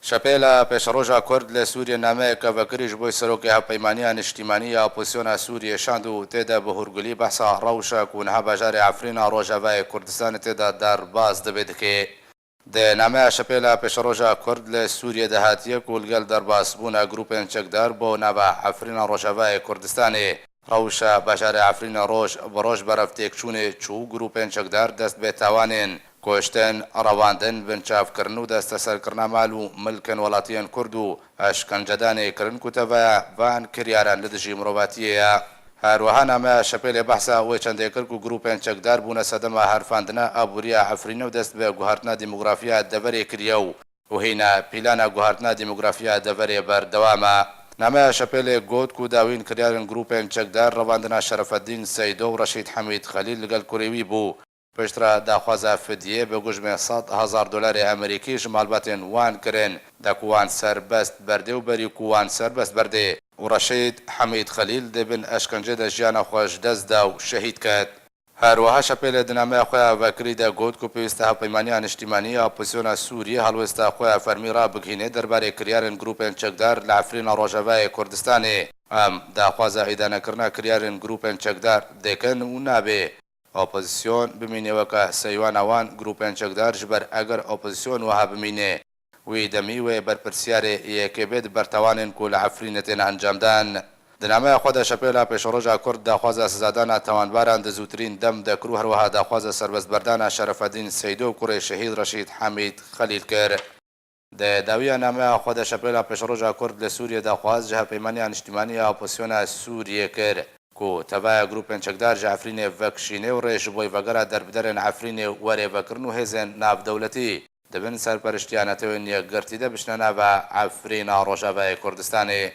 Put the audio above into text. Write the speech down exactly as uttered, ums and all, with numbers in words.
Şepêla Pêşeroja Kurd li Sûriyê nameyeke vekirî ji bo Serokê Hevpeymaniya Niştîmanî ya Opozisyona Sûriyê şand û tê de bi hûrgulî behsa rewşa ku niha bajarê Efrîna Rojavayê Kurdistanê tê de derbas dibe dike. Di nameya Şepêla Pêşeroja Kurd li Sûriyê de hatiye ku li gel derbasbûna grûpên çekdar bo nava Efrîna Rojavayê Kurdistanê, rewşa bajarê Efrînê roj bi roj berev têkçûnê çû, grûpên çekdar dest bi tawanên kuştin, revandin, binçavkirin û desteserkirina mal û milkên welatiyên Kurd û eşkencedanê kirin ku teveya van kiryaran li dijî mirovatiyê ye. Her wiha nameya Şepêlê behsa wê çendê kir ku grûpên çekdar bûne sedema herfandina aboriya Efrînê û dest bi guhertina demografiya deverê kiriye û û hîna pîlana guhertina demografiya deverê berdewam e. Nameya Şepêlê got ku dawîn kiryarên grûpên çekdar revandina Şerefeddîn Seydo û Reşîd Hemîd Xelîl li gel kurê wî bû. Piştre daxwaza fidyê bi gujmê sed hezar dolarê Amerîkî ji malbatên wan kirin, de ku wan serbest berdê û berî ku wan serbest berdê û Reşîd Hemîd Xelîl di bin eşkencê de jiyana xwe ji dest da û şehîd ket. Her wiha Şepêlê di nameya xwe ya vekirî de got ku pêwîst e Hevpeymaniya Niştîmanî ya Opozisyona Sûriyê helwêsta xwe ya fermî rabigihîne derbarê kiryarên grûpên çekdar li Efrîna Rojavayê Kurdistanê. Em daxwaza îdanekirina kiryarên grûpên çekdar dikin û nabê opozisyon bimîne weke seywana wan grûpên çekdar, ji ber eger opozisyon wiha bimîne, wî demî wê berpirsiyarê Y K Bê di ber tawanên ku li Efrînê tên encamdan. Di nameya xwe de Şepêla Pêşeroja Kurd daxwaza sizadana tawanbaran di zûtirîn dem de kir û her wiha daxwaza serbestberdana Şerefedîn Seydo û kurê şehîd Reşîd Hemîd Xelîl kir. Di dawiya nameya xwe de Şepêla Pêşeroja Kurd li Sûriyê daxwaz ji Hevpeymaniya Niştîmanî ya Opozisyona Sûriyê kir ku tevaya grûpên çekdar ji Efrînê vekişîne û rê ji bo vegera derbiderên Efrînê were vekirin û hêzên navdewletî di bin serperiştiya Netewên Yekgirtî de biçine nava Efrîna Rojavayê Kurdistanê.